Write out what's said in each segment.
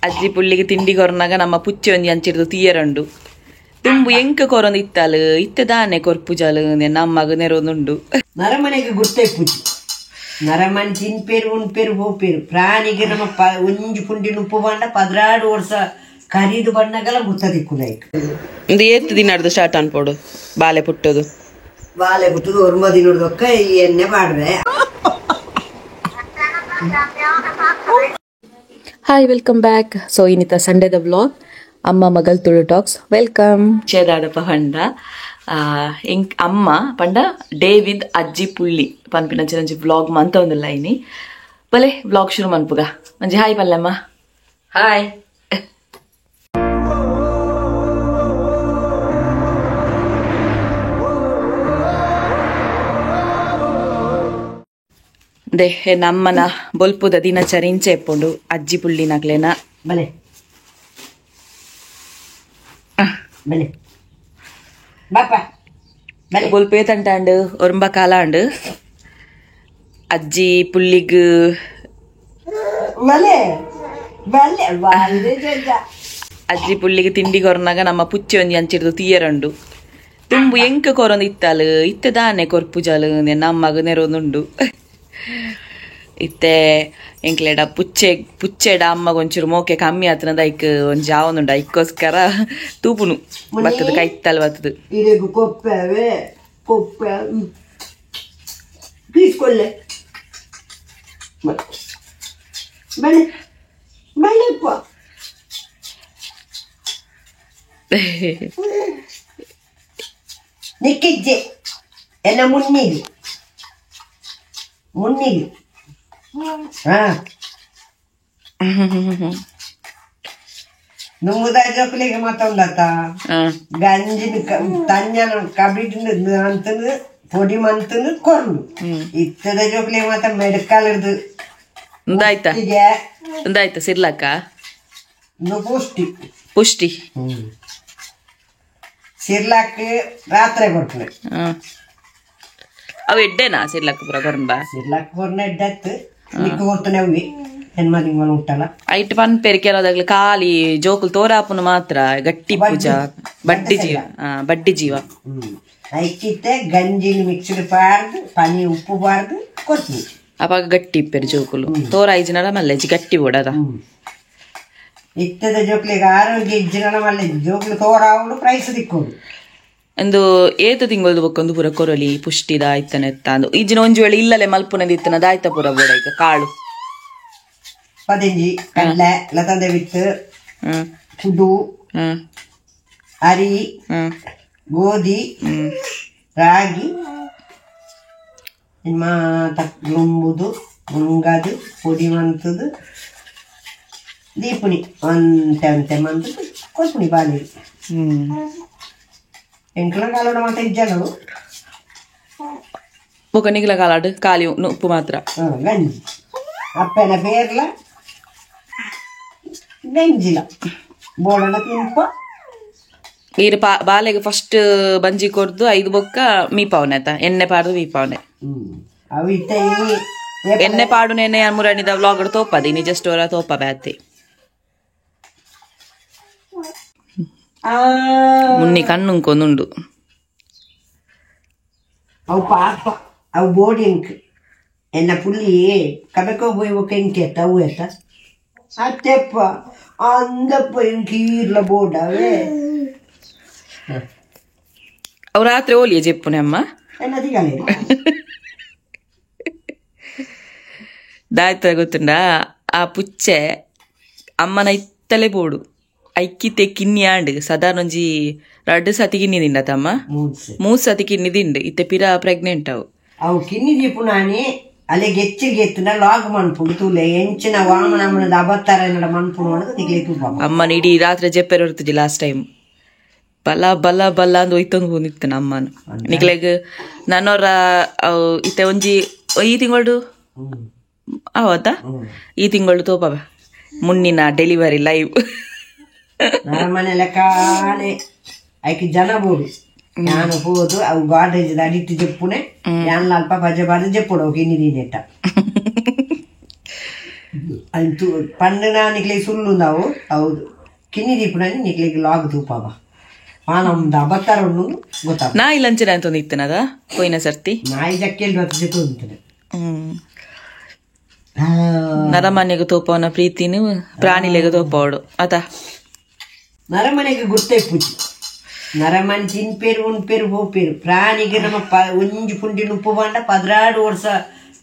ಅಜ್ಜಿ ಪುಳ್ಳಿಗೆ ತಿಂಡಿ ಕೊರ್ನಾಗ ನಮ್ಮ ಪುಚ್ಚೆ ಒಂಜಿ ಅಂಚಿರ್ದು ತೀಯರಂಡು ತುಂಬು ಎಂಕ ಕೊರೊಂದು ಇತ್ತಾಲು ಇತ್ತೆ ದಾನೆ ಕೊರ್ಪುಜಾಲು ನಮ್ಮಗ ನೆರೊಂದುಂಡು. ನರಮನೆಗೆ ಗುರ್ತೇ ಪೂಜಿ ನರಮನೆ ತಿನ್ಪೇರು ಉಣ್ಪೇರು ಹೋಪೇರು ಪ್ರಾಣಿಗೆ ನಮ್ಮ ಒಂಜಿ ಪುಂಡಿ ಉಪ್ಪು ಬಂಡ 12 ವರ್ಷ ಕರೀದು ಬಣ್ಣಗಲ ಗುತ್ತದಿಕ್ಕುನಾಯ್ಕ. ಇದು ಏತ್ ದಿನಡ್ದು ಸ್ಟಾರ್ಟ್ ಅನ್ಪೋಡು ಬಾಲೆ ಪುಟ್ಟದು ಬಾಲೆ ಪುಟ್ಟದು ಒರ್ಮ ದಿನದೊಕ್ಕ ಎಣ್ಣೆ ಪಾಡ್ವೆ. Hi, welcome back. So ಇನ್ನಿತ ಸಂಡೇದ vlog ಅಮ್ಮ ಮಗಲ್ ತುಳು ಟಾಕ್ಸ್ welcome. ಚೇದಾದಪ್ಪ ಪಂಡ ಇಂಕ್ ಅಮ್ಮ ಪಂಡ ಡೇವಿದ್ ಅಜ್ಜಿ ಪುಳ್ಳಿ ಪನ್ಪಿನ ಒಂಜಿ ವ್ಲಾಗ್ ಮಂತ ಒಂದಿಲ್ಲ ಇನಿ ಬಲೆ ವ್ಲಾಗ್ ಶುರು ಮನ್ಪುಗ. ಒಂಜಿ ಹಾಯ್ ಪಲ್ಲಮ್ಮ. ಹಾಯ್. ದೆ ನಮ್ಮನ ಬೊಲ್ಪುದ ದಿನಚರಿ ಇಂಚೆ ಎಪ್ಪುಂಡು ಅಜ್ಜಿ ಪುಳ್ಳಿನಕ್ಲೇನ ಬಲೆ ಬಲೆ ಬಾಪ ಬಲೆ ಬೊಲ್ಪು ಏತಂಟಾಂಡು ಒರಂಬ ಕಾಲ ಅಂಡು ಅಜ್ಜಿ ಪುಳ್ಳಿಗ್ ಬಲೆ ಬಲೆ ಬಲೆ ಅಜ್ಜಿ ಪುಳ್ಳಿಗೆ ತಿಂಡಿ ಕೊರ್ನಾಗ ನಮ್ಮ ಪುಚ್ಚೆ ಒಂಜಿ ಅಂಚಿರ್ದು ತೀಯರಂಡು ತುಂಬು ಎಂಕ ಕೊರೊಂದು ಇತ್ತಾಲು ಇತ್ತೆ ದಾನೆ ಕೊರ್ಪುಜಾಲು ನಮ್ಮಗ ನೆರೊಂದುಂಡು. ಇತ್ತೆ ಎಂಕ್ಲೆಡ ಪುಚ್ಚೆ ಪುಚ್ಚೆಡ ಅಮ್ಮಗ ಒಂಚೂರು ಮೋಕೆ ಕಮ್ಮಿ ಆತನದ ಐಕ್ ಒಂಜಿ ಆವೊಂದುಂಡು ಐಕ್ಕೋಸ್ಕರ ತೂಪುನು ಬತ್ತದ ಕೈತ್ತಲ್ ಬತ್ತದ. ಇರೆಗು ಕೊಪ್ಪವೆ ಕೊಪ್ಪ ತೀಸ್ಕೊಳ್ಳೆ ಬಲೆ ಬಲೆಪ್ಪ ನಿಕ್ಕಿಜ್ಜೆ ಎಲ್ಲ ಮುನ್ನಿಗೆ ಮುನ್ನಿಗೆ ಹಾ ನುಂಗುದಾಜೋಕ್ಲಿಗೆ ಮತ್ತೊಂದತ್ತ ಗಂಜಿನ ತಂಜನ ಕಬಿಡಿನ ಅಂತನು ಪೊಡಿ ಮಂತನು ಕೊರ್ಲು ಇತ್ತದ ಜೋಕ್ಲಿಗೆ ಮಾತ್ರ ಮೆಡಕಾಲದು. ಉಂದಾಯ್ತಾ ಉಂದಾಯ್ತಾ ಸಿರ್ಲಾಕ ಪುಷ್ಟಿ ಪುಷ್ಟಿ ಸಿರ್ಲಾಕ್ ರಾತ್ರಿ ಕೊಡ್ತದೆ. ಅವು ಎಡ್ಡೆನಾ ಸಿರ್ಲಾಕ್ ಪೂರ ಕೊರಂಬ ಸಿರ್ಲಾಕ್ ಕೊರ್ನ ಎಡ್ಡತ್ತು ನಿಕ್ಕು ಕೊರ್ತನೆ ಅವಿ ಹೆಣ್ಮದಿಂಗಳು ಉಂಟಲ್ಲ ಐಟ್ ಪನ್ ಪೇರು ಕೆಲದಾಗ್ಲಿ ಖಾಲಿ ಜೋಕುಲು ತೋರಾಪುನು ಮಾತ್ರ ಗಟ್ಟಿ ಪೂಜಾ ಬಡ್ಡಿ ಜೀವ ಬಡ್ಡಿ ಜೀವ. ಐಕಿತ್ತೆ ಗಂಜಿನ ಮಿಕ್ಸ್ಡ್ ಪಾರ್ದು ಪನಿ ಉಪ್ಪು ಬಾರ್ದು ಕೊರ್ತೀನಿ ಅವಾಗ ಗಟ್ಟಿ ಇಪ್ಪೇರು ಜೋಕುಲು ತೋರ ಐಜಿನಲ ಮಲ್ಲೆಜಿ ಗಟ್ಟಿ ಓಡದ. ಇತ್ತದ ಜೋಕ್ಲಿಗೆ ಆರೋಗ್ಯ ಇಜ್ಜಿನಲ ಮಲ್ಲೆಜಿ ಜೋಕ್ಲು ತೋರಾವಳು ಪ್ರೈಸ್ ದಿಕ್ಕೋಡು ಒಂದು ಏತ ತಿಂಗಳದು ಬೊಕ್ಕೊಂದು ಪೂರ ಕೊರಲಿ ಪುಷ್ಟಿದ ಆಯ್ತನೆತ್ತ ಅಂದು ಈಜಿನ ಒಂಜಿ ವೇಳೆ ಇಲ್ಲಲೆ ಮಲ್ಪುನದ ಇತ್ತನದ ಆಯ್ತ ಪೂರ ಬೋಡ ಈಗ ಕಾಳು ಪದಿಂಜಿ ಕಡಲೆ ಲತಂದೆ ಬಿತ್ತು ಕುಡು ಅರಿ ಗೋಧಿ ರಾಗಿ ಮಾತ ನುಂಬುದು ನುಂಗದು ಪೊಡಿ ಮಂತದು ದೀಪುಣಿ ಅಂತೆ ಅಂತೆ ಮಂತದು ಕೊಲ್ಪುಣಿ ಬಾಲಿ ಎಂಕ್ಲ ಕಾಲೋಡ ಮಾತ್ರ ಇಜ್ಜಲು ಬೊಕ ನಿಗ್ಲ ಕಾಲಾಡು ಖಾಲಿ ಉಪ್ಪು ಮಾತ್ರ ಗಂಜಿ ಅಪ್ಪನ ಪೇರ್ಲ ಗಂಜಿಲ ಬೋಡಣ ತಿನ್ಪ ಈರು ಬಾಲೆಗೆ ಫಸ್ಟ್ ಬಂಜಿ ಕೊರ್ದು ಐದು ಬೊಕ್ಕ ಮೀಪಾವನೆ ಆತ ಎಣ್ಣೆ ಪಾಡ್ದು ಮೀಪಾವನೆ ಅವು ಇತ್ತ ಎಣ್ಣೆ ಪಾಡುನೇನೆ ಮುರಣಿದ ವ್ಲಾಗ್ ತೋಪದ ಇನಿ ಜಸ್ಟ್ ಅವರ ತೋಪ ಬ್ಯಾತಿ ಮುನ್ನಿ ಕಣ್ಣುಂಕೊಂದುಂಡು ಅವು ಪಾಪ ಅವು ಬೋಡಿ ಎಂಕ್ ಎನ್ನ ಪುಲ್ಲಿ ಕಬಕೋ ಬೋಯ್ ಒಕ್ಕ ಎಂಕೆ ಎತ್ತ ಅವು ಎತ್ತ ಅತ್ತೆಪ್ಪ ಅಂದಪ್ಪ ಎಂಕ್ ಈರ್ಲ ಬೋಡವೇ ಅವು ರಾತ್ರಿ ಓಲಿಯ ಜೆಪ್ಪುನೆ ಅಮ್ಮ ಎನ್ನದಿಗಲೇ ದಾಯ್ತ ಗೊತ್ತುಂಡ ಆ ಪುಚ್ಚೆ ಅಮ್ಮನ ಇತ್ತಲೆ ಬೋಡು ಐಕ್ಕಿತೆ ಕಿನ್ನಿ ಆಂಡ್ ಸಾಧಾರಣ ಒಂಜಿ ರಡ್ಡು ಸತಿ ಕಿನ್ನಿ ದಿಂಡ ತಮ್ಮ ಮೂರು ಸತಿ ಕಿನ್ನಿ ದಿಂಡು ಇತ್ತೆ ಪಿರ ಪ್ರೆಗ್ನೆಂಟ್ ಅವು ಅವು ಕಿನ್ನಿ ದೀಪು ನಾನಿ ಅಲ್ಲೇ ಗೆಚ್ಚಿಗೆ ಎತ್ತುನ ಲಾಗ್ ಮನ್ಪುಡು ತೂಲೆ ಎಂಚಿನ ವಾಮನ ಅಮ್ಮನದ ಅಬತ್ತಾರ ಎನ್ನಡ ಮನ್ಪುಡು ಅನ್ನೋದು ನಿಗ್ಲೆ ತೂಪ ಅಮ್ಮನ ಇಡೀ ರಾತ್ರಿ ಜೆಪ್ಪೆರ್ ಹೊರ್ತುಜಿ ಲಾಸ್ಟ್ ಟೈಮ್ ಬಲ ಬಲ ಬಲ ಅಂದ್ ಒಯ್ತೊಂದು ಹೋಗಿತ್ತು ನಮ್ಮನ ನಿಕ್ಲೆಗ್ ನನ್ನೋರ ಇತ್ತೆ ಒಂಜಿ ಈ ತಿಂಗಳು ಅವತ್ತಾ ಈ ತಿಂಗಳು ತೋಪ ಮುನ್ನಿನ ಡೆಲಿವರಿ ಲೈವ್ ನರಮನೆಲ್ಲ ಕಾಣೆ ಐಕೆ ಜನ ಬೋಡು ನಾನು ಹೋದು ಅವು ಗಾಡ್ರೇಜ್ ಅಡಿಟ್ಟು ಜೆಪ್ಪುನೆ ಯಾನ್ ಅಲ್ಪ ಬಜೆ ಬಾರ್ದು ಜೆಪ್ಪುಡು ಅವು ಕಿನ್ನಿ ದಿನೆಟ್ಟ. ಅಂತು ಪಂಡನ ನಿಕ್ಲೆ ಸುಳ್ಳು ನಾವು ಹೌದು ಕಿನ್ನಿ ದೀಪುನ ನಿಕ್ಲೆಗ್ ಲಾಗ್ ತೂಪಾವ ಆ ನಮ್ದು ಅಬತ್ತಾರ ಉಂಡು ಗೊತ್ತಾಗ ನಾಯಿ ಲಂಚನ ಅಂತ ಒಂದು ಇತ್ತನದ ಪೋಯಿನ ಸರ್ತಿ ನಾಯಿ ಜಕ್ಕೆಲ್ ಬರ್ತದೆ ಅಂತಾನೆ. ನರಮನೆಗೆ ತೋಪವನ ಪ್ರೀತಿನು ಪ್ರಾಣಿಲೆಗೆ ತೋಪವಡು ಅತ ನರಮನೆಗೆ ಗುರ್ತೇ ಪೂಜಿ ನರಮನೆ ತಿನ್ಪೇರು ಉಣ್ಪೇರು ಹೋಪೇರು ಪ್ರಾಣಿಗೆ ನಮ್ಮ ಒಂಜಿ ಪುಂಡಿ ಉಪ್ಪು ಬಂಡ 12 ವರ್ಷ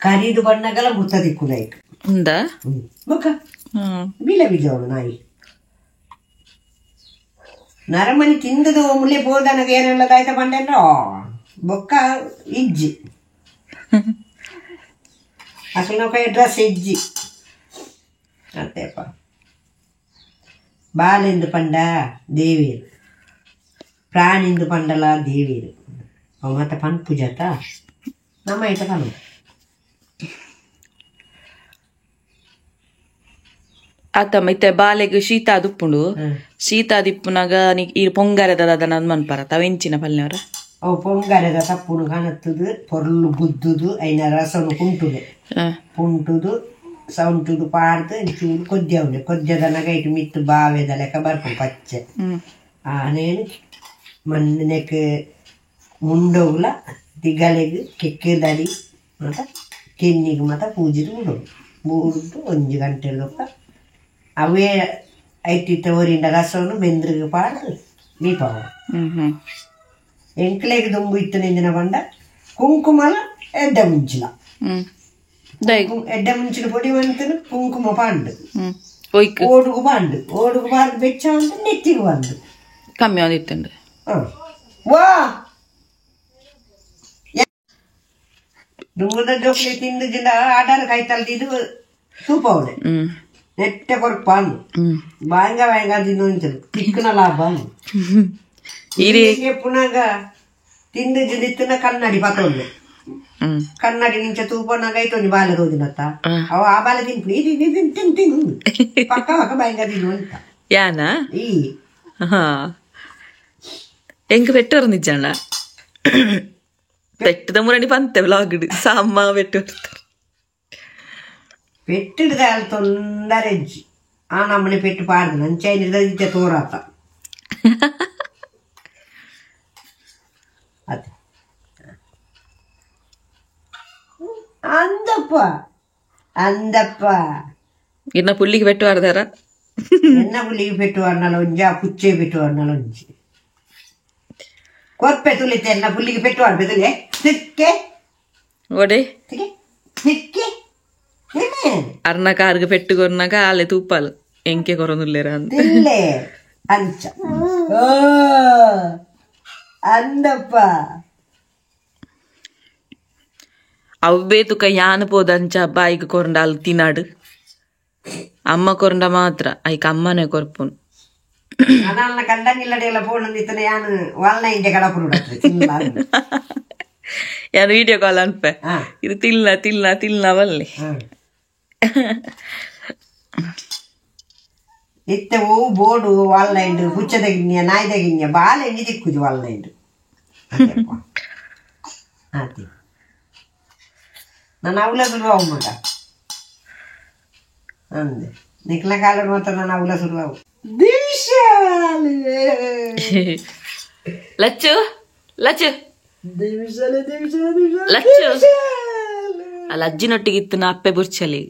ಕರಿದು ಬಣ್ಣಗಲ ಗುರ್ತ ದಿಕ್ಕು ನಾಯ್ಕ ಉಂದ ಬೊಕ್ಕ ಬೀಲ ಬೀಜವನು ನಾಯಿ ನರಮನೆ ತಿಂದದು ಮುಳ್ಳೆ ಪೋದನಗ ಏನೆಲ್ಲ ದಾಯ್ತ ಬಂಡೆಂದ್ರ ಬೊಕ್ಕ ಇಜ್ಜಿ ಅಸಲು ನಾವು ಡ್ರೆಸ್ ಇಜ್ಜಿ ಅತ್ತೇಪ್ಪ ಬಾಲೆಂದು ಪಂಡ ದೇವೀರು ಪ್ರಾಣಿಂದು ಪಂಡಲ ದೇವೀರು ಅವು ಮತ್ತೆ ಪನ್ ಪೂಜಾತ ನಮ್ಮ ಐಟ ಪನು ಆತಮ್ಮ ಇತ್ತೆ ಬಾಲೆಗ್ ಶೀತ ದುಪ್ಪುಂಡು ಶೀತ ದಿಪ್ಪುನಾಗ ಈ ಪೊಂಗಾರದ ಅದನ್ನ ಮನ್ಪರ ತಾವೆಂಚಿನ ಪಲ್ಯವ್ರ ಅವು ಪೊಂಗಾರದ ತಪ್ಪುನು ಕಾಣತ್ತದು ಪೊರ್ಲು ಗುದ್ದುದು ಐನ ರಸನು ಕುಂಟುದೆ ಪುಂಟುದು ಸೌಂಟುದು ಪಾಡ್ದು ಚೂರು ಕೊದ್ಯವ್ನೆ ಕೊದ್ಯದನಗ ಇಟ್ಟು ಮಿತ್ತು ಬಾವೆದ ಲೆಕ್ಕ ಬರ್ಪು ಪಚ್ಚೆ ಆನೇನು ಮಣ್ಣೆಕ್ ಮುಂಡೋಗ್ಲ ದಿಗಲೆಗ್ ಕೆಕ್ಕೆದಡಿ ಮತ್ತ ಕೆನ್ನಿಗೆ ಮತ್ತ ಪೂಜಿದು ಬಿಡೋದು ಬೂಡ್ದು ಒಂಜಿ ಗಂಟೆ ಲೊಕ್ಕ ಅವೇ ಐತಿತ್ತ ಒರಿಂದ ರಸವನ್ನು ಬೆಂದ್ರಿಗೆ ಪಾಡ್ದು ದೀಪಾವ ಎಂಕ್ಲೆಗ್ ದುಂಬು ಇತ್ತು ನಿಂದಿನ ಬಂಡ ಕುಂಕುಮಲ ಎಡ್ಡೆ ಮುಂಚಿಲ ಎಡ್ಡೆ ಮುಂಚಿನ ಪೊಡಿ ಬಂತು ಕುಂಕುಮ ಪಾಂಡು ಓಡುಗು ಪಾಂಡು ಓಡುಗು ಪಾಂಡು ಬೆಚ್ಚ ಅಂತ ನೆತ್ತಿಗೆ ಬಂದು ಕಮ್ಮಿ ಒಂದಿತ್ತುಂಡು ವಾ ದುಂಬುದ ಜೋಕ್ಲೆ ತಿಂದು ಜಿಂದ ಆಟಾರ ಕೈತಲ್ದು ಇದು ಸೂಪ್ ಅವಳೆ ನೆಟ್ಟೆ ಕೊರ್ಪಾನು ಬಾಂಗ ಬಾಂಗ ತಿಂದು ಅಂಚಲು ತಿಕ್ಕನ ಲಾಭ ಪುನಗ ತಿಂದು ಜಿಂದಿತ್ತಿನ ಕನ್ನಡಿ ಪತ್ತೊಂದು ಕನ್ನಡಿ ನಿಂಚ ತೂಪನಾಗ ಐತೊಂದು ಬಾಲೆ ತೋಜಿನತ್ತ ಅವ ಆ ಬಾಲೆ ತಿನ್ಪು ಇದು ತಿನ್ ತಿನ್ ತಿನ್ ಪಕ್ಕ ಪಕ್ಕ ಬಾಂಗ ತಿನ್ನು ಅಂತ ಯಾನ ಈ ಎಂಕ್ ಪೆಟ್ಟು ನಿಜಾಣ ಪೆಟ್ಟದ ಮುರಣಿ ಪಂತೆ ವ್ಲಾಗ್ ಸಾಮ ಪೆಟ್ಟು ಪೆಟ್ಟಿಡ್ದ ಅಲ್ಲಿ ತೊಂದರೆ ಇಜ್ಜಿ ಆ ನಮ್ಮನೆ ಪೆಟ್ಟು ಪಾಡ್ದು ನಂಚೈನಿದ ಇಜ್ಜೆ ತೋರಾತ ಅದೇ ಅಂದಪ್ಪ ಅಂದಪ್ಪ ಇನ್ನ ಪುಲ್ಲಿಗೆ ಪೆಟ್ಟು ಆಡ್ದಾರ ಎನ್ನ ಪುಲ್ಲಿಗೆ ಪೆಟ್ಟು ಆಡ್ನಲ್ಲ ಒಂಜಿ ಆ ಪುಚ್ಚೆ ಪೆಟ್ಟು ಆಡ್ನಲ್ಲ ಒಂಜಿ ಕೊರ್ಪೆ ತುಲಿತೆ ಎನ್ನ ಪುಲ್ಲಿಗೆ ಪೆಟ್ಟು ಆಡ್ಬೆ ತುಲೆ ತಿಕ್ಕೆ ಒಡೆ ತಿಕ್ಕೆ ತಿಕ್ಕೆ ಅರ್ನ ಕಾರ್ಗೆ ಪೆಟ್ಟು ಕೊರ್ನಾಗ ಆಲೆ ತೂಪಾಲು ಎಂಕೆ ಕೊರೊಂದುಲ್ಲೇರ ಅಂತ ತಿಲ್ಲೆ ಅಂಚ ಅಂದಪ್ಪ ಅವ್ವೇ ತುಕ ಯಾನ್ ಪೋದಂಚ ಬಾಯಿಗೆ ಕೊರಂಡ ಅಲ್ಲಿ ತಿನಾಡು ಅಮ್ಮ ಕೊರಂಡ ಮಾತ್ರ ಐಕ್ ಅಮ್ಮನೇ ಕೊರ್ಪುನು ನನ್ನ ಕಂಡಂಗಿಲ್ಲಡೆಲ್ಲ ಫೋನ್ ಯಾನು ವಾಲ್ನ ಇಂಜೆ ಕಡಪುರು ಯಾನು ವಿಡಿಯೋ ಕಾಲ್ ಅನ್ಪೆ ಇದು ತಿಲ್ಲ ತಿಲ್ಲ ತಿಲ್ಲ ಬಲ್ಲೆ ಇತ್ತೆ ಓ ಬೋರ್ಡು ವಾಲ್ನೈಂಡು ಹುಚ್ಚದಗಿನ್ಯ ನಾಯ್ದಗಿನ್ಯ ಬಾಲ ಎಣ್ಣೆ ದಿಕ್ಕುದು ವಾಲ್ನೈಂಡು ಆತಿ ನಾನು ಅವಲ ಸುರುವಾವು ಮಗ ಅಂದೆ ನಿಕ್ಲ ಕಾಲಡ್ ಮಾತ್ರ ನಾನು ಅವಲ ಸುರುವಾವು ದಿವಿಶಾಲೆ ಲಚ್ಚು ಲಚ್ಚು ದಿವಿಶಾಲೆ ದಿವಿಶಾಲೆ ದಿವಿಶಾಲೆ ಲಚ್ಚು ಅಲ್ಲ ಅಜ್ಜಿನೊಟ್ಟಿಗೆ ಇತ್ತು ನಾ ಅಪ್ಪೆ ಬುರ್ಚಲಿ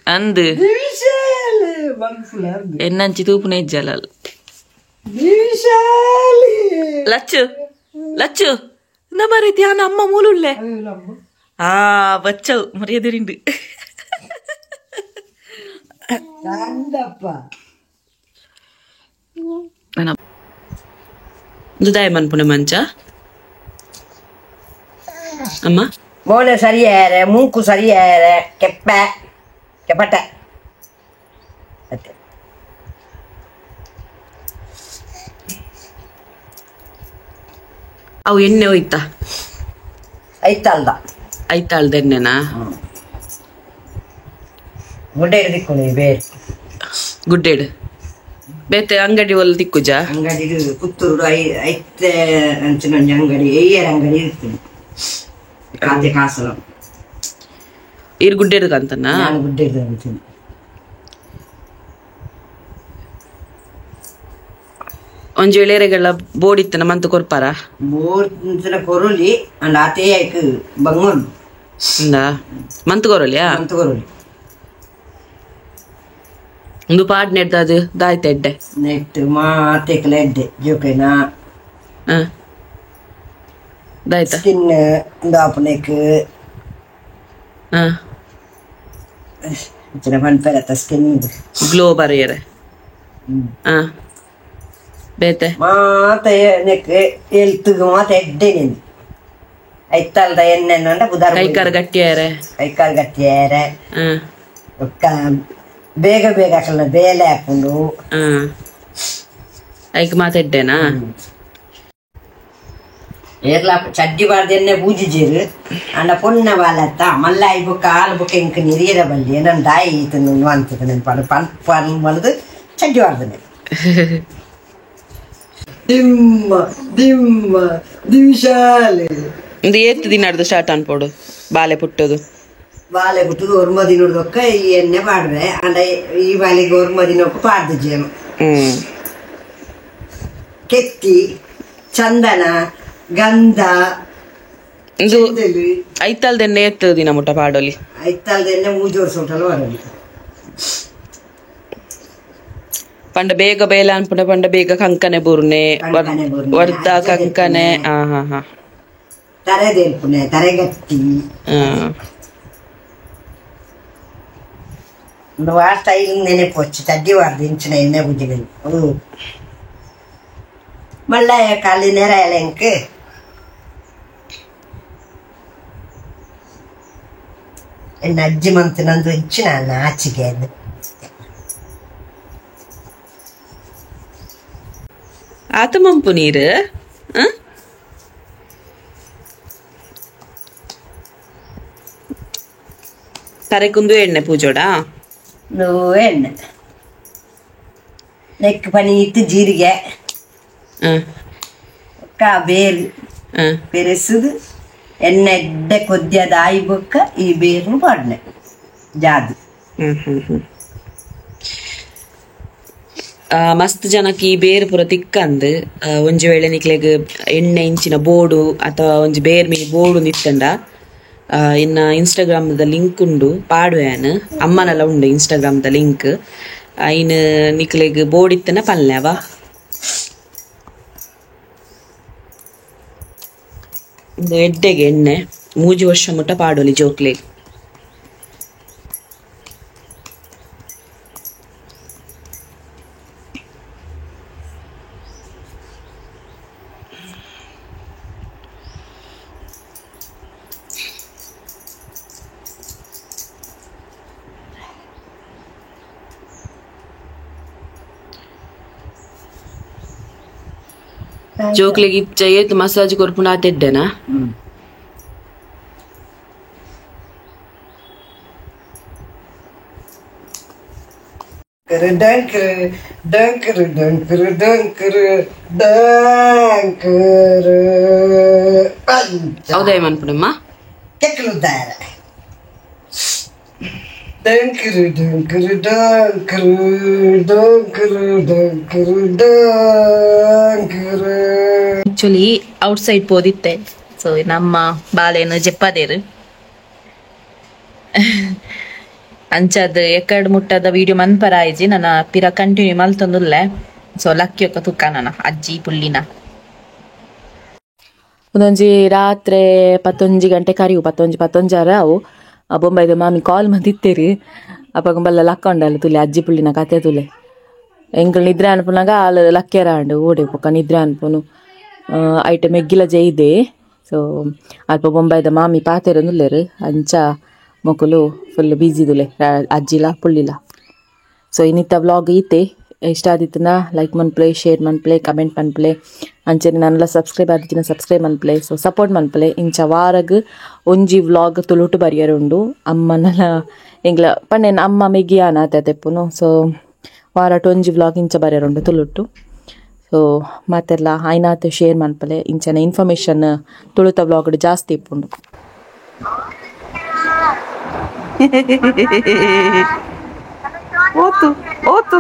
ಅಂದು ದಿವಿಶಾಲೆ ಮನ್ಫುಲ ಎನ್ನಂಚಿ ತೂಪುನ ಇಜ್ಜಲ ದಿವಿಶಾಲೆ ಲಚ್ಚು ಲಚ್ಚು ನಮ್ಮ ರೀತಿ ಅಮ್ಮ ಮೂಲುಳ್ಳೆ ಆ ಬಚ್ಚವು ಮರ್ಯಾದೆರಿಂಡು ಅಂದಪ್ಪ ದುದಾಯ ಮನ್ಪುನ ಮಂಚ ಅಮ್ಮ ಮೋನೆ ಸರಿಯಾರೆ ಮೂಕು ಸರಿಯಾರೆ ಕೆಪ್ಪ ಕೆಪಟ ಅತ್ತೆ ಅವು ಎಣ್ಣೆ ಹೋಯ್ತಾ ಐತಲ್ದ ಐತಾಳ್ದ ಎಣ್ಣೆನಾ ಗುಡ್ಡೆ ದಿಕ್ಕು ಬೇರೆ ಗುಡ್ಡೇಡು ಬೇತೆ ಅಂಗಡಿ ಒಲ್ಲ ದಿಕ್ಕುಜಾ ಅಂಗಡಿ ಪುತ್ತೂರು ಐತೆ ಅಂಚಿನ ಒಂಜಿ ಅಂಗಡಿ ಏಯರ್ ಅಂಗಡಿ ಇರ್ತದೆ ಕಾತೆ ಕಾಸಲ ಈರ್ ಗುಡ್ಡೇಡು ಅಂತನಾ ನಾನು ಗುಡ್ಡೆ ಅಂತೀನಿ. ಒಂಜಿ ಎಳೆರೆಗಳ ಬೋಡಿತ್ತನ ಮಂತು ಕೊರ್ಪಾರ ಬೋರ್ ಕೊರೊಲಿ ಅಂಡ್ ಆತೇ ಐಕ್ ಬಂಗೊಂಡು ಇಂದ ಮಂತು ಕೊರೊಲಿಯಾ ಮಂತು ಕೊರೊಲಿ ಒಂದು ಪಾಡ್ ನೆಡ್ದ ಅದು ದಾಯ್ತ ಎಡ್ಡೆ ನೆಟ್ ಮಾತೆಕ್ಲ ಎಡ್ಡೆ ಜೋಕೇನಾ ದಾಯ್ತ ಸ್ಕಿನ್ ದಾಪನೆಕ್ ಪನ್ಪೆರತ್ತ ಸ್ಕಿನ್ ಗ್ಲೋ ಬರೆಯರೆ ಬೇತೆ ಮಾತ ನೆಕ್ ಎಲ್ತ್ಗ್ ಮಾತ ಎಡ್ಡೆ ನಿಂದು ಐತಲ್ದ ಎಣ್ಣೆ ಅಂಡ ಬುದಾರ ಕೈಕಾರ್ ಗಟ್ಟಿಯಾರೆ ಕೈಕಾಲು ಗಟ್ಟಿಯಾರೆ ಬೇಗ ಬೇಗ ಹಾಕಲ್ಲ ಬೇಲೆ ಹಾಕೊಂಡು ಐಕ್ ಮಾತೆಡ್ಡೆನಾ ಏರ್ಲ ಚಡ್ಡಿ ಬಾರ್ದು ಎಣ್ಣೆ ಪೂಜಿಜೇರು ಅಂಡ ಪೊನ್ನ ಬಾಲತ್ತ ಮಲ್ಲ I ಬೊಕ್ಕ ಆಲ್ ಬೊಕ್ಕ ಇಂಕ್ ನಿರಿಯರ ಬಲ್ಲಿ ಏನನ್ ದಾಯಿ ಈತನು ಅಂತದ ನೆನ್ಪಾಡು ಪನ್ ಪನ್ ಮಲ್ದು ಚಡ್ಡಿ ಬಾರ್ದನೆ ದಿಮ್ಮ ದಿಮ್ಮ ದಿವಿಶಾಲೆ ಇದು ಏತ್ ದಿನ ಸ್ಟಾರ್ಟ್ ಅನ್ಪೋಡು ಬಾಲೆ ಪುಟ್ಟದು ಬಾಲೆ ಪುಟ್ಟದು ಒರ್ಮ ದಿನದೊಕ್ಕ ಈ ಎಣ್ಣೆ ಪಾಡ್ವೆ ಅಂಡ ಈ ಬಾಲೆಗೆ ಒರ್ಮ ದಿನಕ್ಕೆ ಪಾಡ್ದು ಜೇನು ಕೆತ್ತಿ ಚಂದನ ಗಂಧ ಇದು ಐತಲ್ದೆಣ್ಣೆ ಏತ್ ದಿನ ಮುಟ್ಟ ಪಾಡೋಲಿ ಐತಲ್ದೆಣ್ಣೆ ಮೂಜೋರ್ ಸೋಟಲು ಬರಲಿ ಪಂಡ ಬೇಗ ಬೇಲ ಅನ್ಪುಂಡ ಪಂಡ ಬೇಗ ಕಂಕನೆ ಬೂರ್ನೆ ವರ್ದ ಕಂಕನೆ ಹಾ ಹಾ ಹಾ ತರೆ ದೇಲ್ಪುನೆ ತರೆಗಟ್ಟಿ ಆ ಸ್ಟೈಲ್ ನೆನೆಪೊಚ್ಚು ಚಡ್ಡಿ ವಾರ್ದು ಇಂಚಿನ ಎಣ್ಣೆ ಬುಜ್ಜಿನ ಮಳ್ಳ ಕಾಲಿ ನೇರ ಎಲೆಂಕ್ ಎನ್ನ ಅಜ್ಜಿ ಮಂತು ನಂದು ಇಂಚಿನ ಆಚಿಗೆ ಆತ ಮಂಪು ನೀರು ತರೆಕುಂದು ಎಣ್ಣೆ ಪೂಜೋಡಾ ಎಣ್ಣೆ ನೆಕ್ ಪನಿ ಇತ್ತು ಜೀರಿಗೆ ಬೇರು ಪೆರೆಸುದು ಎಣ್ಣೆ ಎಡ್ಡೆ ಕೊದ್ಯದ ಆಯಿ ಬೊಕ್ಕ ಈ ಬೇರು ಪಾಡ್ನೆ ಜಾದು ಮಸ್ತ್ ಜನಕ್ಕೆ ಈ ಬೇರು ಪೂರ ತಿಕ್ಕಂದು ಒಂಜಿ ವೇಳೆ ನಿಕ್ಲೆಗ್ ಎಣ್ಣೆ ಇಂಚಿನ ಬೋಡು ಅಥವಾ ಒಂಜಿ ಬೇರ್ ಮೀ ಬೋಡು ನಿತ್ತಂಡ ಇನ್ನ ಇನ್ಸ್ಟಾಗ್ರಾಮ್ದ ಲಿಂಕ್ ಉಂಡು ಪಾಡುವೇನು ಅಮ್ಮನೆಲ್ಲ ಉಂಡು ಇನ್ಸ್ಟಾಗ್ರಾಮ್ದ ಲಿಂಕ್ ಐನ್ ನಿಕ್ಲೆಗ್ ಬೋರ್ಡ್ ಇತ್ತನ ಪಲ್ಲೆವ ಎಡ್ಡೆಗೆ ಎಣ್ಣೆ ಮೂಜಿ ವರ್ಷ ಮುಟ್ಟ ಪಾಡೋಲಿ ಜೋಕ್ಲೆಗ್ ಜೋಕ್ಲೆಗ್ ಇಚ್ಚ ಏತ್ ಮಸಾಜ್ ಕೊರ್ಪುಂಡ ಆತೆಡ್ಡೆನಾ ಡಂಕರ್ ಡಂಕರ್ ಡಂಕರ್ ಡಂಕರ್ ಡಂಕರ್ ಹೌದಾ ಮನ್ಪುಡಮ್ಮ ಕೆಕ್ಕಲುದ್ದಾರೆ ಡಂಕರ್ ಡಂಕರ್ ಡಂಕರ್ ಡಂಕರ್ ಡಂಕರ್ ಡಂಕರ್ actually out side ಪೋದಿತ್ತೆ so ನಮ್ಮ ಬಾಳೆನು ಜೆಪ್ಪದೇರು ಅಂಚದ್ ಎಕ್ಕಡ್ ಮುಟ್ಟದ ವಿಡಿಯೋ ಮನ್ಪರ ಆಯ್ಜಿ ನನ್ನ ಪಿರ ಕಂಟಿನ್ಯೂ ಮಲ್ತೊಂದುಲ್ಲೆ ಸೊ ಲಕ್ಕಿಯೊಕ್ಕ ತುಕ್ಕ ನನ್ನ ಅಜ್ಜಿ ಪುಲ್ಲಿನ ಒಂದೊಂಜಿ ರಾತ್ರಿ ಪತ್ತೊಂಜಿ ಗಂಟೆ ಕರಿವು ಪತ್ತೊಂಜಿ ಪತ್ತೊಂಜಾರ ಅವು ಬೊಂಬೈದ ಮಾಮಿ ಕಾಲ್ ಮಂದಿತ್ತೇರಿ ಅಪ್ಪಗ ಬಲ್ಲ ಲಕ್ಕೊಂಡಲ್ಲ ತುಲೆ ಅಜ್ಜಿ ಪುಳ್ಳಿನ ಕತೆ ತುಲೆ ಎಂಕಲ್ ನಿದ್ರೆ ಅನ್ಪುನಾಗ ಆಲ್ ಲಕ್ಕೆರ ಅಂಡು ಓಡೆ ಪೊಕ್ಕ ನಿದ್ರೆ ಅನ್ಪುನು ಐಟ ಮೆಗ್ಗಿಲ ಜೈದೆ ಸೊ ಅಲ್ಪ ಬೊಂಬೈದ ಮಾಮಿ ಪಾತೆರೊಂದುಲ್ಲೆರ್ ಅಂಚ ಮೊಕುಲು ಫುಲ್ ಬಿಜಿ ದುಲೆ ಅಜ್ಜಿಲ ಪುಳ್ಳಿಲ ಸೊ ಇನ್ನಿತ್ತ ವ್ಲಾಗ್ ಈತೆ ಇಷ್ಟ ಆದಿತ್ತನ ಲೈಕ್ ಮನ್ಪ್ಲೆ ಶೇರ್ ಮನ್ಪ್ಲೆ ಕಮೆಂಟ್ ಮನ್ಪ್ಲೆ ಅಂಚನೆ ನಾನೆಲ್ಲ ಸಬ್ಸ್ಕ್ರೈಬ್ ಆದಿತ್ತಿನ ಸಬ್ಸ್ಕ್ರೈಬ್ ಮನ್ಪ್ಲೆ ಸೊ ಸಪೋರ್ಟ್ ಮನ್ಪ್ಲೆ ಇಂಚ ವಾರಗ್ ಒಂಜಿ ವ್ಲಾಗ್ ತುಳುಟು ಬರಿಯರ್ ಉಂಡು ಅಮ್ಮನಲ ಎಂಗ್ಲ ಪಂಡೆನ್ ಅಮ್ಮ ಮೆಗ್ಗಿಯಾನ ತೆಪ್ಪುನು ಸೊ ವಾರಟ್ ಒಂಜಿ ವ್ಲಾಗ್ ಇಂಚ ಬರಿಯರ್ ಉಂಡು ತುಳುಟು ಸೊ ಮಾತೆಲ್ಲ ಆಯ್ನಾತ್ ಶೇರ್ ಮನ್ಪಲೆ ಇಂಚನೆ ಇನ್ಫಾರ್ಮೇಷನ್ ತುಳುತ ವ್ಲಾಗ್ ಜಾಸ್ತಿ ಇಪ್ಪುಂಡು ಓತು ಓತು